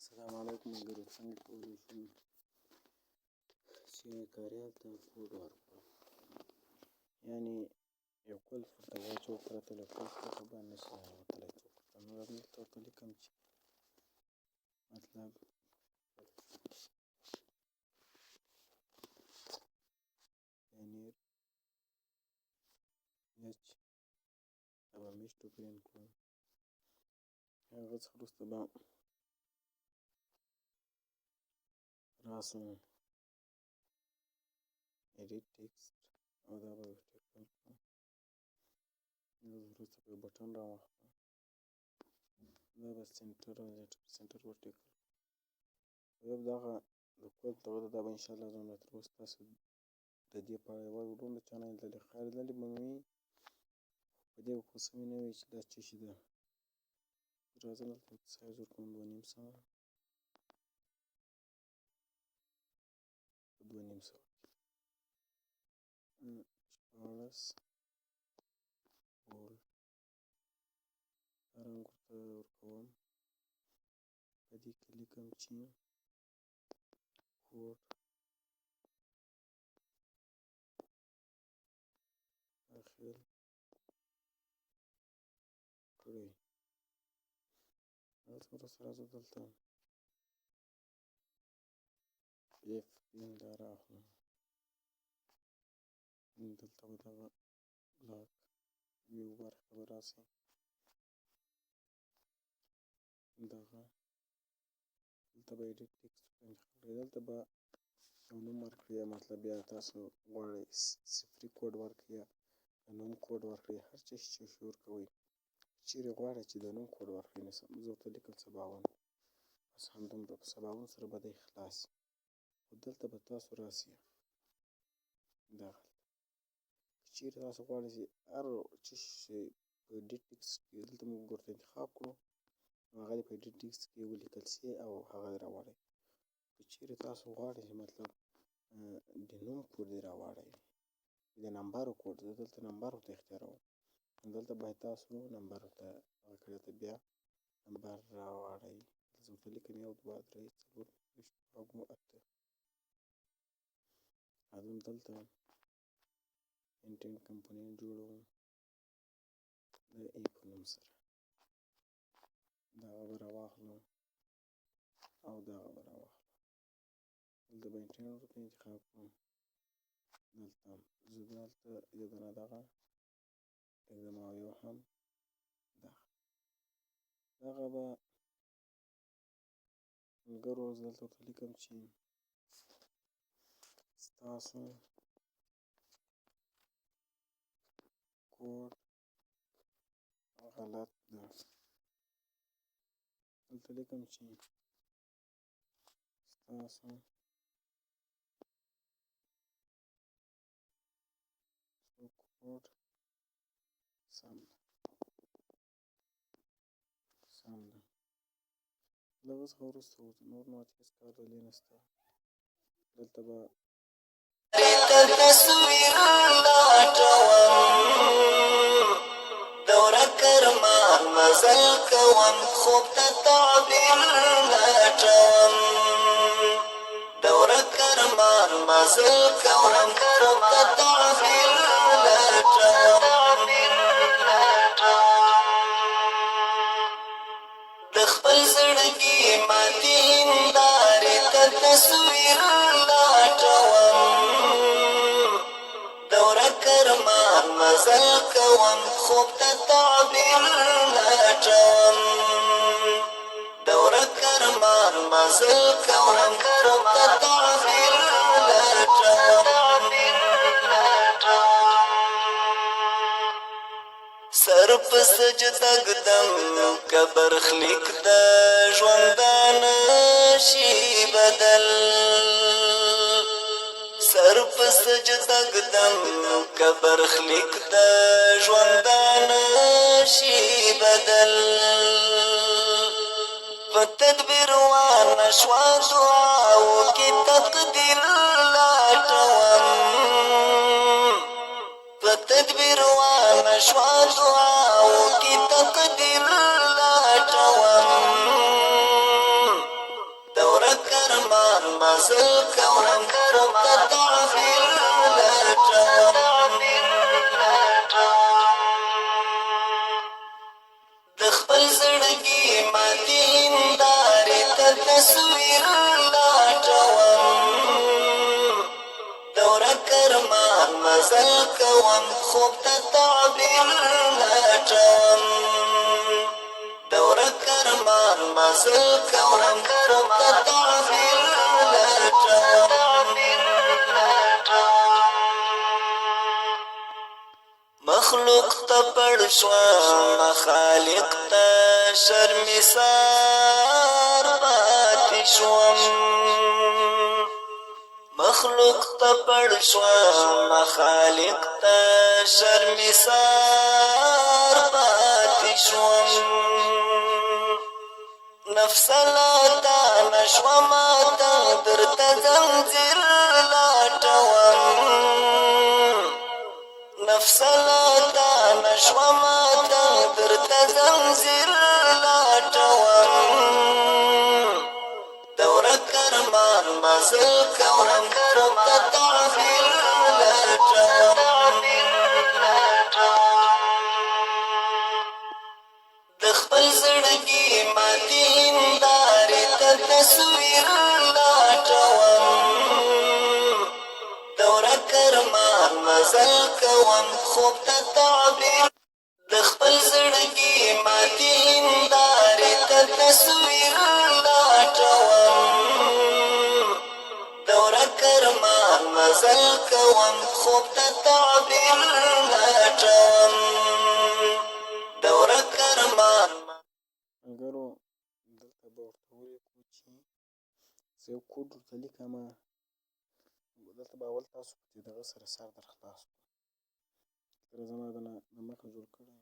السلام علیکم ملګرو، څنګه کولی شو چې کاریال ته کوډ ورکړو؟ یعنې یو قلف ورته واچوو، پرته له قلف څخه به نشي ننوتلی څوک ورته. نو دلته ورته لیکم چې مطلب پنیر اچ دا به میشتو پرینټ کړو. هغه څخه وروسته به راسو ایډیټ ټیکسټ او دا به ټیکل کړو. هغه وروسته به بټن راواخلو، دا به سنټر او سنټر ور ټیکل کړو. یو دغه د قلف دغه دا به انشاءالله زموږ تر اوسه تاسو د دې په اړه یوه ویډیو هم د چا نه لیدلې. خیر لیدلې به مې وي، خو په دې به پوه شوي نه وي چې دا څه شي ده. راځم دلته سایز ورکوم 250، په 250 کې 16 بولډ دا رنګ ورته ورکوم. په دې کې لیکم چې کوډ داخل کړئ. هغه څخه وروسته راځو دلته اف پین دا راخلو، دلته به دغه بلاک ویو برخې ته به راسي، دغه دلته به ایډیټ ټیکسټ انتخاب کړئ. دلته به یو نوم ورکړئ، مطلب بیا تاسو غواړئ صفري کوډ ورکړئ یا د نوم کوډ ورکړئ، هر څه چې ورکوئ. چیرې غواړئ چې د نوم کوډ ورکړئ، نو زه ورته لیکم سباوون، بس همدومره په سباوون سره به دی خلاص شي. خو دلته به تاسو راسئ دغلته، که چیرې تاسو غواړئ چې هر څه شی په ایډیټ ټیکسټ کې دلته موږ ورته انتخاب کړو، نو هغه دې په ایډیټ ټیکسټ کې ولیکل شي او هغه دې راواړوي. که چیرې تاسو غواړئ چې مطلب د نوم کوډ دې راواړوي، د نمبر کوډ، زه دلته نمبر ورته اختیاروم، دلته باید تاسو نمبر ورته هغه کړی، ته بیا نمبر راواړئ. زه ورته لیکم 1 2 3 4 5 6 8. راځم دلته انټینټ کمپوننټ جوړوم د ای په نوم سره، دغه به راواخلو او دغه به راواخلو. دلته به انټینټ ورته انتخاب کړو. دلته زه دلته یو دانه دغه ږدم او یو هم دغه دغه به ملګرو زه دلته ورته لیکم چې ستاسو کوډ غلط ده. دلته لیکم چې ستاسو کوډ سم ده، سم ده. له هغه څخه وروسته نور نو هېڅ کار د دې نشته. دلته به تصویر لټوم، د ورک ارمان مزل کوم، خوب ته تعبیر لټوم، د ورک ارمان مزل کوم، خوب ته تعبیر لټوم. د خپل زړګي ماتې هندارې ته تصویر لټوم، د ورک ارمان مزل کوم، خوب ته تعبیر لټوم، د ورک ارمان مزل کوم، خوب ته تعبیر لټوم. سر په سجده ږدم که برخلیک د ژوندانه شي بدل، سر په سجده ږدم که برخلیک د ژوندانه شي بدل. په تدبیر وانه شوه دعاو کې تقدیر لټوم، په تدبیر وانه شوه دعاو کې تقدیر لټوم. ارمان مزل کوم، خوب ته تعبیر لټوم. د خپل زړګي ماتې هندارې ته تصویر لټوم، د ورک ارمان مزل کوم، خوب ته تعبیر لټوم. د ورک ارمان مزل کوم، خوب ته تعبیر لټوم. مخلوق ته پړ شوم، خالق ته شرمسار پاتې شوم. مخلوق ته پړ شوم، خالق ته شرمسار پاتې شوم. نفس لا تا نشوم، تا درته زنځیر لټوم. نفس لا تا نشوم، تا درته زنځیر لټوم. د ورک ارمان مزل کوم، خوب ته تعبیر لټوم. د خپل زړګي ماتې هندارې ته تصویر لټوم، د ورک ارمان مزل کوم، خوب ته تعبیر. د خپل زړګي ماتې هندارې ته تصویر لټوم، د ورک ارمان مزل کوم، خوب ته تعبیر لټوم. د ورک ارمان. ملګرو، دلته به ورته ولیکو چې زه یو کوډ ورته لیکم. دلته به اول تاسو په دې دغه سره سر در خلاص کړو. دلته زما د نه د مخه جوړ کړی.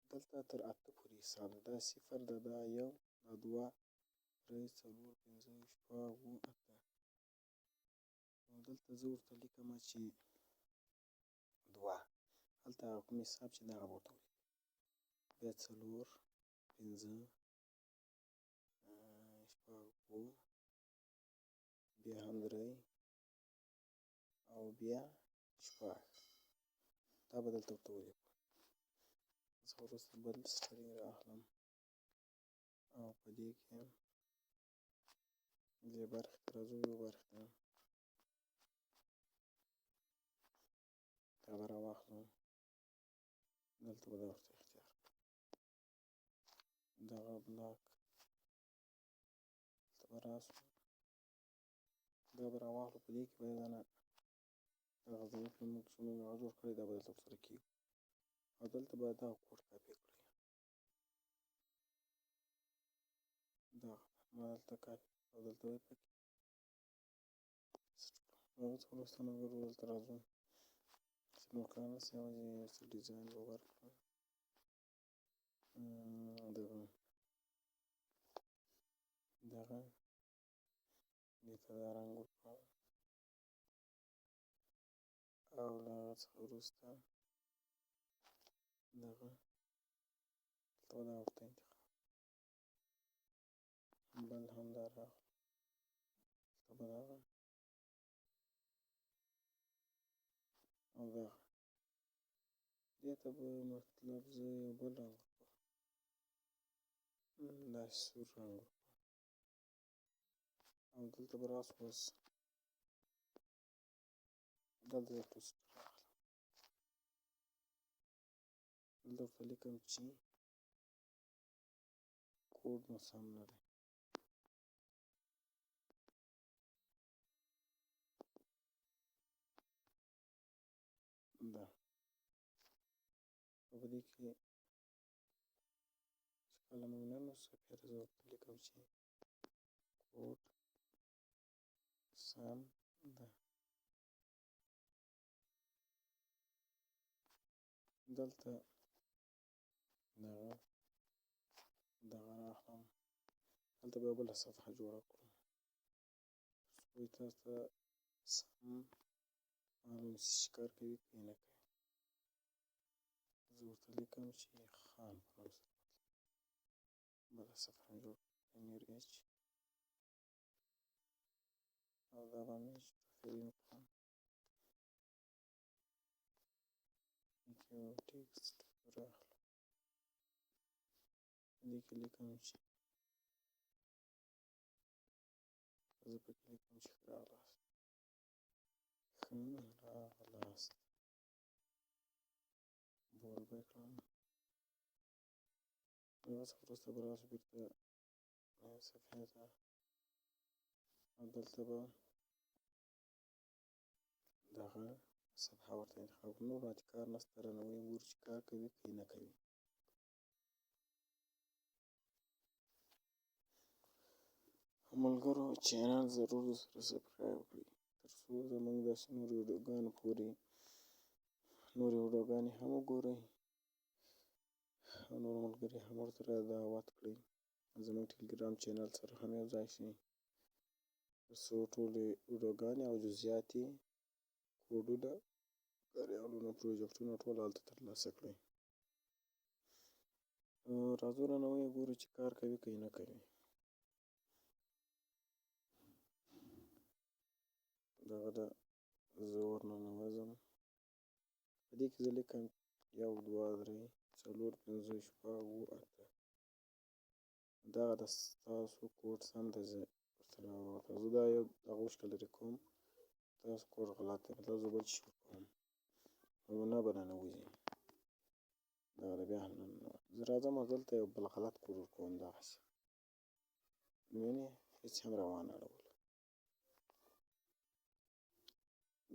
دلته تر 8 پورې حساب ده. دا 0 ده، دا 1، دا 2، 3، 4، 5، 6، 7، 8. نو دلته زه ورته لیکم چې 2، هلته هغه کوم حساب چې دغه به ورته ولیکم. بیا 4، 5، 6، 7، بیا هم 3 او بیا 6. دا به دلته ورته ولیکو. زه وروسته بل سټرینګ را اخلم او په دې کې دې برخې ته راځو، یو برخې ته دا به راواخلو. دلته به دا ورته اختیار کړو، دغه بلاک دلته به راسو، دا به راواخلو. په دې کې به دا نه دغه ضعیف موږ چې موږ هغه جوړ کړی، دا به دلته ورسره کېږي او دلته به دا کوډ کاپي کړئ. دا ما دلته کاپي او دلته به یې پکې پیسټ کړو. هغه څخه وروسته ملګرو دلته راځو، څه نور کار نشته، یوازې یو څه ډیزاین به ورکړو. دغه دې ته دا رنګ ورکړو او له هغه څخه وروسته دغه دلته به دا ورته انتخاب، بل هم دا راغلو، دلته به دغه او دغه دې ته به مطلب زه یو بل رنګ ورکړم، داسې سور رنګ ورکړم. او دلته به راسو، اوس دلته زه ټوسټ راغلم، دلته ورته لیکم چې کوډ مو سم نه دی. دا په دې کې چې کله موږ ننوځو، بیا زه ورته لیکم چې کوډ سم ده. دلته دغه راخلم، دلته به یوه بله صفحه جوړه کړو، څو تاسو ته سم معلوم شي چې کار کوي که نه کوي. زه ورته لیکم چې خان په نوم سره بله صفحه مې جوړه کړه، پنیر اچ. دا به مې فریم کړم، دې کې یو ټیکسټ راخلم، دې کې لیکم چې زه پکې لیکم چې ښه راغلاست، ښه راغلاست، بولډ به یې کړم. دغه څخه وروسته به راشو بېرته صفحې ته، او دلته به دغه صفحه ورته انتخاب کړو. نور ماتې کار نشته، رانه ویې ګورو چې کار کوي که نه کوي. ملګرو چینل ضرور سره سبسکرایب کړئ، تر څو زموږ داسې نورو ویډیوګانو پورې نورې ویډیوګانې هم وګورئ، او نور ملګري هم ورسره دعوت کړئ. زموږ ټلګرام چینل سره هم یو ځای شئ، تر څو ټولې ویډیوګانې او جزئیات یې، کوډونه، کاریالونه، پروجیکټونه ټول هلته ترلاسه کړئ. راځو رانه ویې ګورو چې کار کوي که نه کوي. دغه ده، زه ورننوځم. په دې کې زه لیکم 1 2 3 4 5 6 7 8. دغه د ستاسو کوډ سم دی، زه ورته راووتم. زه دا یو دغه وشکه لرې کوم، تاسو کوډ غلط دی، مطلب زه بل شي ورکوم او نه به ننوځي. دغه ده، بیا هم نه ننوځي. زه راځم او دلته یو بل غلط کوډ ورکوم، دغسې وینې هېڅ هم روانه اړولو.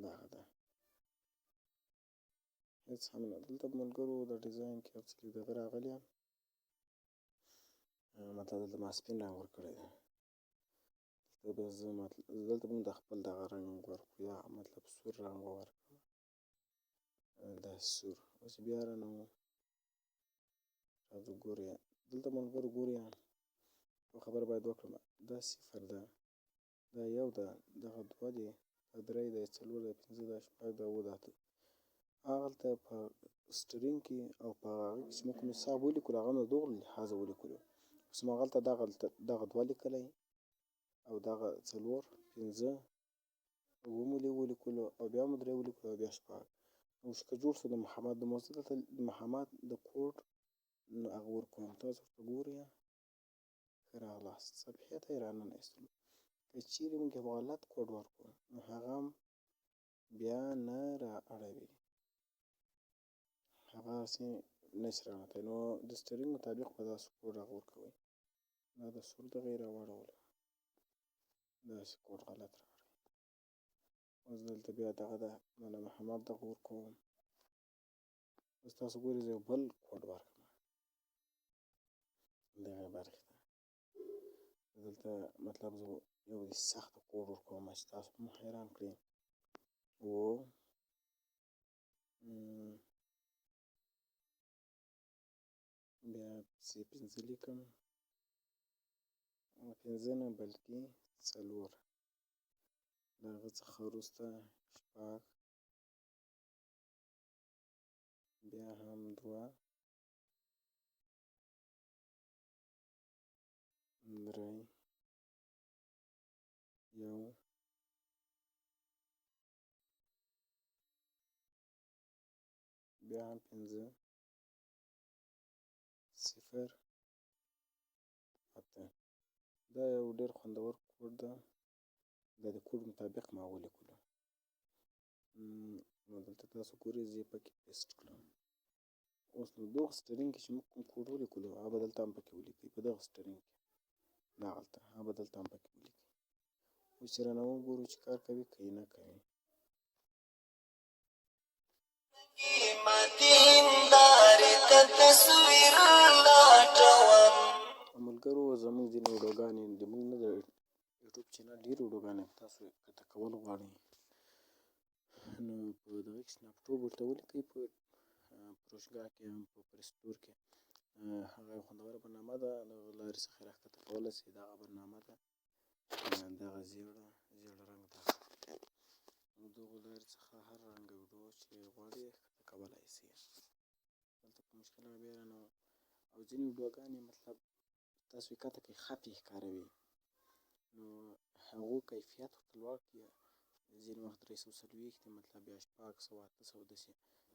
دغه ده، هېڅ هم نه. دلته ملګرو د ډیزاین کې یو څه لږ دغه راغلی، مطلب دلته ما سپین رنګ ورکړی دی. دلته به زه مطلب دلته به د خپل دغه رنګ ورکړو، یا مطلب سور رنګ به ورکړم، دا سور. اوس بیا رانه راځو ګورئ دلته ملګرو، ګورئ یو خبره باید وکړم. دا 0 ده، دا 1 ده، دغه 2 دی، دا 3 دی، 4 دی، 5 ده، 6 ده، 7 ده، 8. هغلته په سټرینګ کې او په هغه کې چې موږ کوم حساب ولیکلو، هغه هم د دغو له لحاظه ولیکلو. اوس ما هغلته دغه 2 لیکلی او دغه 4 5 7 مو ولیکلو، او بیا مو 3 ولیکلو، او بیا 6. نو چې که جوړ شو د محمد د موضوع، دلته د محمد د کوډ نو هغه ورکوم، تاسو ورته ګورئ. ښه راغلاست صفحې ته یې راننه ایستلو. که چیرې موږ یو غلط کوډ ورکړو، نو هغه هم بیا نه را اړوي، هغه هسې نه شي راننوتی. نو د سټرینګ مطابق به تاسو کوډ هغه ورکوئ. دا د سور دغه یې راواړولو، داسې کوډ غلط راغی. اوس دلته بیا دغه ده، مانا محمد دغه ورکوم. اوس تاسو ګورئ زه یو بل کوډ ورکړم دغه برخې ته. دلته مطلب زه یو داسې سخت کوډ ورکوم چې تاسو هم حیران کړئ. بیا پسې 5 لیکم، 5 نه بلکې 4، د هغه څخه وروسته 6، بیا هم 2، 3، 1، بیا هم 5، 0، 8. دا یو ډېر خوندور کوډ ده، دا د کوډ مطابق ما ولیکلو. نو دلته تاسو ګورئ زه یې پکې پیسټ کړم. اوس نو دغه سټرینګ کې چې موږ کوم کوډ ولیکلو، هغه به دلته هم پکې ولیکئ. په دغه سټرینګ کې دغلته هغه به دلته هم پکې ولیکئ. اوس چې رانه وګورو چې کار کوي که نه کوي. ملګرو زموږ ځینې ویډیوګانې د موږ نه د یوټیوب چینل ډېرې ویډیوګانې تاسو کته کول غواړئ، نو په دغه کې سناپټوب ورته ولیکئ، په فروشګاه کې هم په پرستور کې هغه یو خوندوره برنامه ده، دغه لارې څخه راښکته کولی شئ. دغه برنامه ده، دغه زیړه رنګ ده، نو دغو لارې څخه هر رنګ ویډیو چې غواړئ ښکته کولی شئ. دلته کوم مشکل نه بیا نو او ځینې ویډیوګانې مطلب تاسو یې کته کوئ خپ یې ښکاروي. نو هغو کیفیت ورته لوړ کړي. ځینې وخت 340 دی، مطلب یا 600، 800 داسې.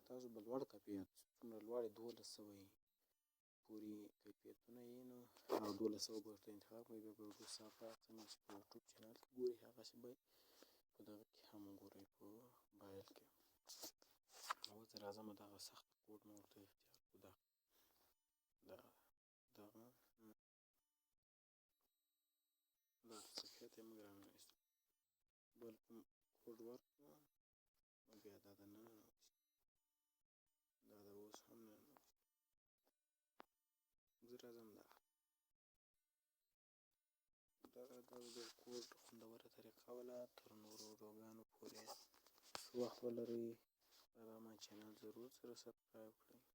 تاسو به لوړ کیفیت، څومره لوړ 1200 یې پورې کیفیتونه یې، نو هغه 1200 به ورته انتخاب کړئ. بیا به ویډیو صافه څنګه چې په یوټیوب چینل کې ګوري، هغسې به په دغه کې هم وګورئ، په موبایل کې. اوس زه راځم، دغه سخت کوډ مې ورته اختیار کړو. دغه دغه دغه دا صفحې ته یې موږ راننویستو، بل کوم کوډ ورکړو، نو بیا دا د نه ننوځي، دا د اوس هم نه ننوځي. زه راځم دغه دا د کوډ خوندوره طریقه وله. تر نورو ویډیوګانو پورې ښه وخت ولرئ. خدای به امان. چینل ضرور سره سبسکرایب کړئ.